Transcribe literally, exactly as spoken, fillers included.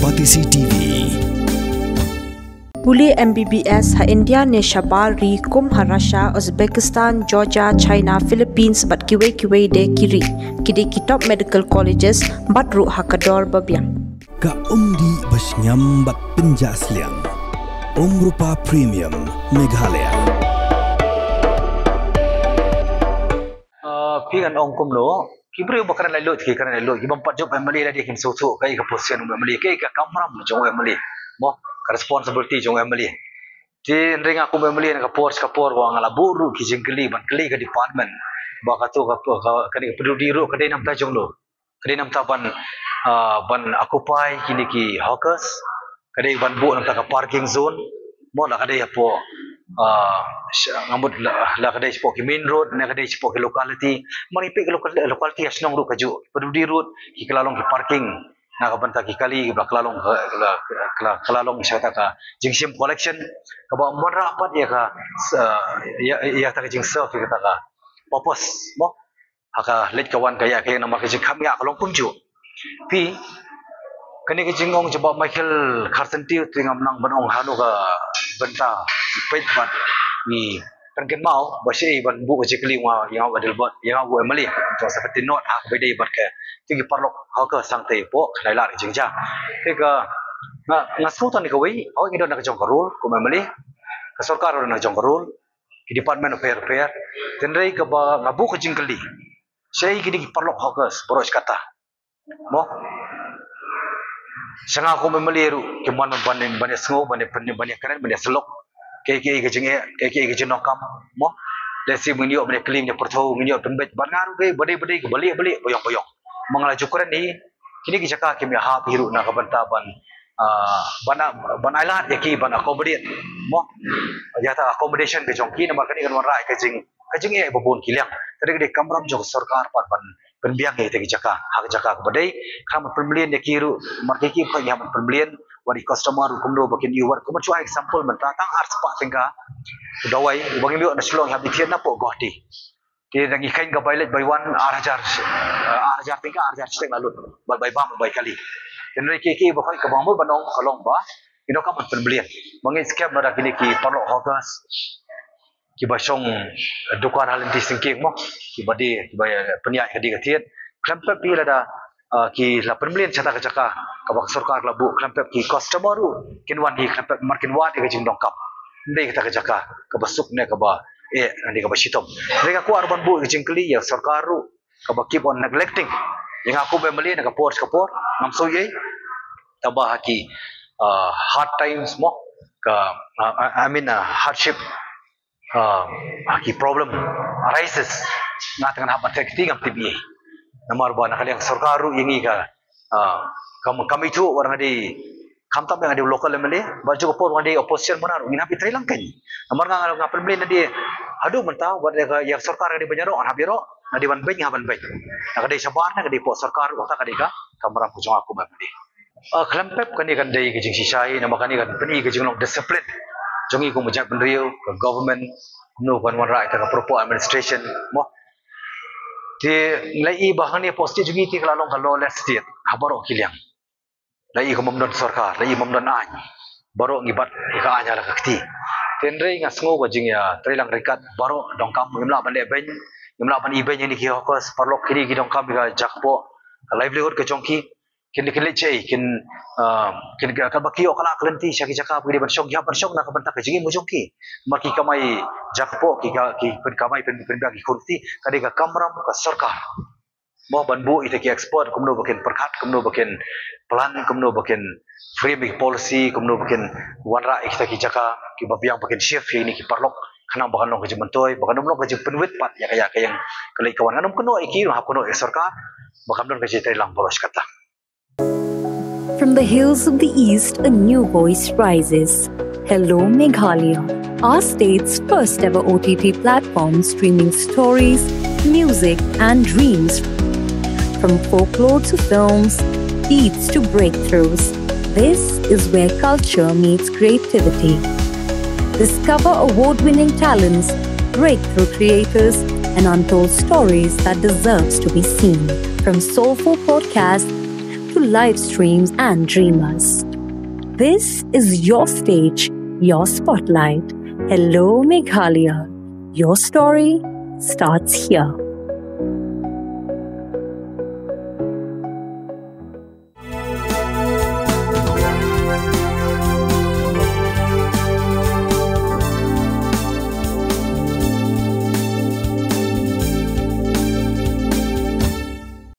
Batesi T V. Pule M B B S ha India ne shabar ri kum ha Russia, Uzbekistan, Georgia, China, Philippines bad kiwei kiwei de ki ri. Ki dei ki top medical colleges bad ruh ha ka dor ba biang. Ka umdih ba shngiam bad pynjah sliang. Umrupa Premium Meghalaya. Uh, phi kan ong kumno, ki briew ba kren lai lut, ki kren lai lut, ki bym pat jop M L A lade kim sngewthuh kaei ka position M L A, kaei ka kamram jong M L A, mo, ka responsibility jong M L A. Te hynrei nga kum M L A na ka por sha ka por, wa nga la buh ruh ki jingkylli ban kylli ka department ba kato ka, ka, ka, ka pududi ruh ka dei namta jong no. Ka dei namta ban, ah, ban occupy kine ki hawkers, ka dei ban buh namta ka parking zone, mo, la ka dei hapoh, ah, sh- nga mut la, la ka dei shapoh ki main road, ne ka dei shapoh ki locality, mar ipei ki local- locality ha shnong ruh kajuh, pududi ruh ki kylla long ki parking na ka bynta ki kali ba kylla long ka, kylla- kylla- kylla long sha kata ka jingshim collection, kaba ym wanrah pat ïa ka, ah, ïa ïa kata ka jingserve ïa kata ka purpose, mo. Ha ka leit ka wan ka ïa ka ïa namar ka jingkham ïa ka long kumjuh. Phi, kane ka jingong jong Bah Michael Carson Tiew te ngam nang ban ong hano ka bynta, peit bad ngi kan kynmaw ba shi ban buh ka jingkylli nga ïa nga Adelbert ïa nga u M L A jong seventeen North ha ka ba dei bad ka te ki paralok ha ka sangtei hapoh khlai lad ka jingjia. Te ka nga nga sngewthuh ne kawei, hoi ngi don na ka jong ka rule kum M L A, ka sorkar don na ka jong ka rule, ki department pher pher. Hynrei kaba nga buh ka jingkylli, shi kine ki paralok hawkers baroh shi katta, mo. Sha nga kum M L A ruh kim wan ban ban ban ïa sngew, ban ïa pyn- ban ïa kren, ban ïa sylok kaei kaei ka jingeh, kaei kaei ka jingdonkam, mo. Lehse ngin ïoh ban ïa kylli, ban ïa pyrthuh, ngin ïoh pynbeit bad nga ruh kaei ba dei ba dei, ba lieh ba lieh, ba ïong ba ïong. Ma nga la ju kren hi, kine ki jaka kim ïahap hi ruh na ka bynta ban, ah, ban ban ailad ïa ki, ban accommodate, mo, ïa kata accommodation ka jong ki, namar kane kan wanrah ïa ka jing- ka jingeh ba bun ki liang. Te ka dei kamram jong ka sorkar pat ban pynbiang ïa kita ki jaka ha ka jaka kaba dei. Khnang ban pynmlien ïa ki ruh, namar ki ki khot ïa ban pynmlien, wat ïa ki customer ruh kumno ba kin ïoh, wat kum ban shu ai example mynta, tang arspah tyngka u dawai uba ngim ïoh na Shillong, ïa ban thied napoh Guwahati. Te dang ngi kheiñ ka bai leit bai wan ar hajar, eh, ar hajar tyngka, ar hajar shiteng la lut bad bai bam bai kali. Te hynrei ki ki ba khot kaba mut ban ong ka long ba ki donkam ban pynmlien. Ba ngin skhem lada kine ki paralok hawkers kiba shong, eh, dukan ha lynti syngkien, mo, kiba die, kiba, eh, pynïaid ka die ka thied, khlem pep hi lada, ah, ki la pynmlien sha kata ka jaka kaba ka sorkar ka la buh, khlem pep ki customer ruh kin wan hi, khlem pep namar kin wad ïa ka jingdonkam. Ym dei kata ka jaka kaba suk ne kaba eh, ym dei kaba shitom. Hynrei nga kwah ruh ban buh ïa ka jingkylli ïa ka sorkar ruh kaba keep on neglecting ïa nga kum M L A na ka por sha ka por, ngam sngew ei. Tangba ha ki, ah, hard times, mo, ka, ah, I mean, ah, hardship, ah, ha ki problem arises, nga te ngan hap ban theh kti, ngam tip ei. Namar ba na ka liang sorkar ruh ïa ngi ka, ah, kam kam ithuh, wat nga dei, khamtam ïa nga dei u local M L A, bad jong ka por nga dei opposition mynta ruh ngin hap ïatrei lang kein. Namar nga nga pynmlien na dei haduh mynta, wat ïa ka, ïa ka sorkar ka dei ban ïaroh, ngan hap ïaroh, nga dei ban beiñ, nga ban beiñ. Na ka dei shabar, na ka dei hapoh sorkar ruh, kata ka dei ka kamram ka jong nga kum M L A. Ah, khlem pep kane kan dei ka jingshisha hi, namar kane kan pyni ka jinglong discipline jong ngi kum ka jaitbynriew, ka government, kumno ban wanrah ïa ka proper administration, mo. Te ngi la i ba hangne hapoh state jong ngi te ka la long ka lawless state ha baroh ki liang. La i kumba ym don sorkar, la i bym don aiñ. Baroh ngi bat ïa ka aiñ ha la ka kti. Te hynrei nga sngew ka jingïatreilang ryngkat baroh, donkam, ngim lah ban leh beiñ, ngim lah ban ibeiñ ïa kine ki hawkers, paralok kine ki donkam ïa ka jaka poh, ka livelihood ka jong ki. Kin, kin leit shaei, kin, ah, kin, katba ki ïoh ka lad ka lynti sha ki jaka ba ki dei ban shong, ki hap ban shong na ka bynta ka jingim ka jong ki. Namar ki kamai jaka poh, ki ka, ki pynkamai, pyn, pynbiang ki khun kti, ka dei ka kamram ka sorkar. Mo, ban buh ïa kita ki expert kumno ba kin pyrkhat, kumno ba kin plan, kumno ba kin frame ïa ki policy, kumno ba kin wanrah ïa kita ki jaka kiba biang, ba kin shift ïa kine ki paralok, khnang ba kan long ka jingmyntoi, ba kan ym long ka jingpynwit pat ïa ka, ïa ka ïing ka leit ka wan. Ngan ym kynnoh ïa ki, ngan hap kynnoh ïa ka sorkar ba kan don ka jingtreilang baroh shi katta. From the hills of the East, a new voice rises. Hello, Meghalaya, our state's first ever O T T platform streaming stories, music, and dreams. From folklore to films, beats to breakthroughs, this is where culture meets creativity. Discover award winning talents, breakthrough creators, and untold stories that deserves to be seen. From soulful podcasts to live streams and dreamers. This is your stage, your spotlight. Hello, Meghalaya. Your story starts here.